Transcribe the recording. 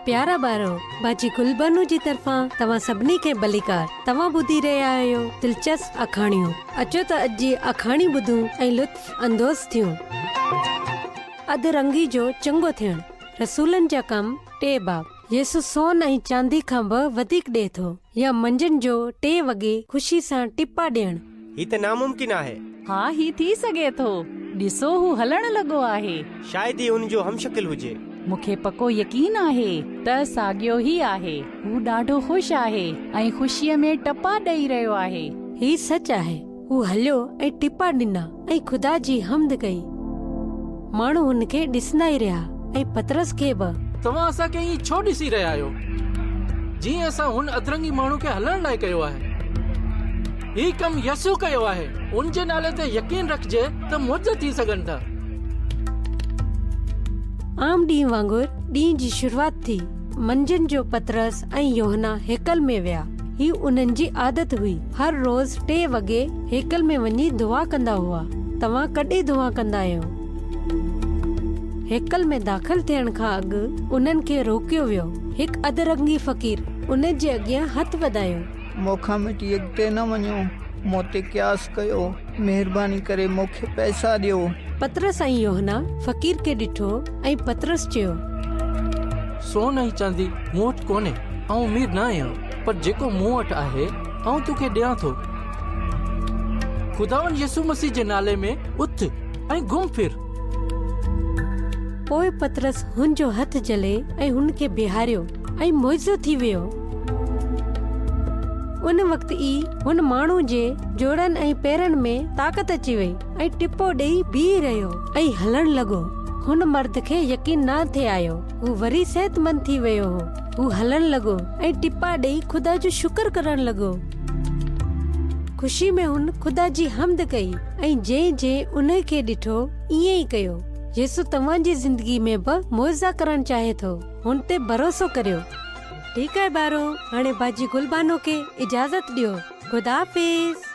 پيارا ٻارو، باجي گلبانو جي طرفان توهان سڀني کي ڀليڪار. توهان ٻڌي رهيا آهيو دلچسپ آکاڻيون. اچو ته اڄ جي آکاڻي ٻڌون ۽ لطف اندوز ٿيون. اڌ رنگي جو چڱو ٿيڻ. رسولن جا ڪم، ٽي باب. يسوع سون ۽ چاندي کان به وڌيڪ ڏئي ٿو يا منجهند جو ٽي وڳي خوشي سان ٽپا ڏيڻ. هي ته ناممڪن آهي. ها هي ٿي سگهي ٿو. ڏسو هو هلڻ لڳو آهي. شايد هي ان جو همشڪل هجي. مون کي پڪو يقين آهي ته ساڳيو ئي آهي. هو ڏاڍو خوش آهي ۽ خوشيء ۾ ٽپا ڏئي رهيو آهي. هي سچ آهي. هو هليو ۽ ٽپا ڏنا ۽ خدا جي حمد ڪئي. ماڻهو هن کي ڏسندا ئي رهيا ۽ پطرس کي به. توهان اسان کي ائين ڇو ڏسي رهيا آهيو، جيئن اسان هن اڌرنگي ماڻهو کي هلڻ لاء ڪيو آهي؟ هي ڪم يسوع ڪيو آهي. ان جي نالي تي يقين رکجي ته معجزا ٿي سگهن ٿا. عام ڏينهن وانگر ڏينهن جي شروعات ٿي. منجهند جو پطرس ۽ يوحنا هيڪل ۾ ويا. هي انهن جي عادت هئي. هر روز ٽي وڳي هيڪل ۾ وڃي دعا ڪندا هئا. توهان ڪڏهن دعا ڪندا آهيو؟ هيڪل ۾ داخل ٿيڻ کان اڳ انهن کي روڪيو ويو. هڪ اڌ رنگي فقير انهن جي اڳيان هٿ وڌايو. مون کان مٽي اڳتي نه وڃو. مون تي قياس ڪيو. مهرباني ڪري مون کي پئسا ڏيو. پطرس ۽ يوحنا فقير کي ڏٺو ۽ پطرس چيو. سون ۽ چاندي مون وٽ ڪونهي، آئون امير نه آهيان، پر جيڪو مون وٽ آهي، آئون توکي ڏيان ٿو. خداوند يسوع مسيح جي نالي ۾ اٿ ۽ گهم ڦر. پوء پطرس هن جو هٿ جهلي ۽ هن کي بيهاريو ۽ معجزو ٿي ويو. ان وقت ئي هن ماڻهو جي جوڙن ۽ پيرن ۾ طاقت اچي وئي ۽ ٽپو ڏيئي بيهي رهيو ۽ هلڻ لڳو. هن مرد کي يقين نه ٿي آيو. هو وري صحتمند ٿي ويو هو. هو هلڻ لڳو ۽ ٽپا ڏيئي خدا جو شڪر ڪرڻ لڳو. خوشي ۾ هن خدا جي حمد ڪئي ۽ جنهن جنهن انهي کي ڏٺو ائين ئي ڪيو. يسوع توهان جي زندگي ۾ به معجزا ڪرڻ چاهي ٿو. هن تي ڀروسو ڪريو. ٺيڪ آهي ٻارو، هاڻي باجي گلبانو کي اجازت ڏيو. خدا حافظ.